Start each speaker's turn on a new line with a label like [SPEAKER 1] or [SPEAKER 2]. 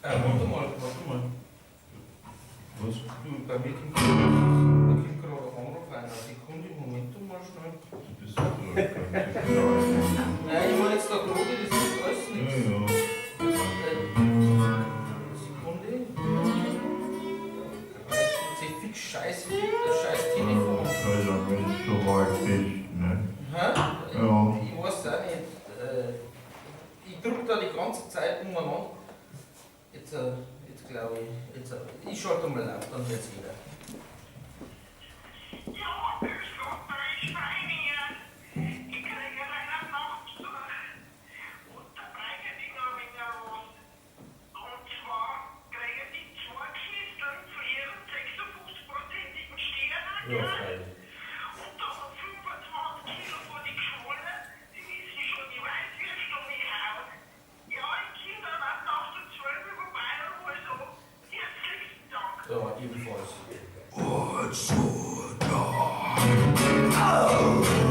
[SPEAKER 1] Warte mal, warte mal.
[SPEAKER 2] Was?
[SPEAKER 1] Du, bei mir kommt gerade ein Anruf rein. Eine Sekunde, Moment mal schnell.
[SPEAKER 2] Du bist doch gar nicht da.
[SPEAKER 1] Nein, ich meine jetzt da gerade, das ist alles nichts.
[SPEAKER 2] Ja, ja.
[SPEAKER 1] Sekunde. Ja, reißt fix scheiß, das scheiß Telefon.
[SPEAKER 2] Also, wenn du so weit bist, ne?
[SPEAKER 1] Hä?
[SPEAKER 2] Ja.
[SPEAKER 1] Ich weiß auch nicht. Ich drück da die ganze Zeit umeinander. Jetzt glaube ich, ich schalte mal laut, dann hört's jeder.
[SPEAKER 3] Ja, grüß Gott, da ist Freinier. Ich kriege einen Nachtzug. Und da bringe ich noch ein wenig was. Und zwar kriege ich zwei Kisteln zu ihren 56-prozentigen Sterne,
[SPEAKER 1] Ja,
[SPEAKER 3] gell?
[SPEAKER 1] freilich.
[SPEAKER 3] Und da 25 Kilo von den Geschwollenen, die wissen schon, die Weißwürste und die Haut. Ja, ich komme dann auch nach der 12 Uhr vorbei und hol so. Herzlichen Dank.
[SPEAKER 1] Ja, ebenfalls.
[SPEAKER 2] Und so da. Au!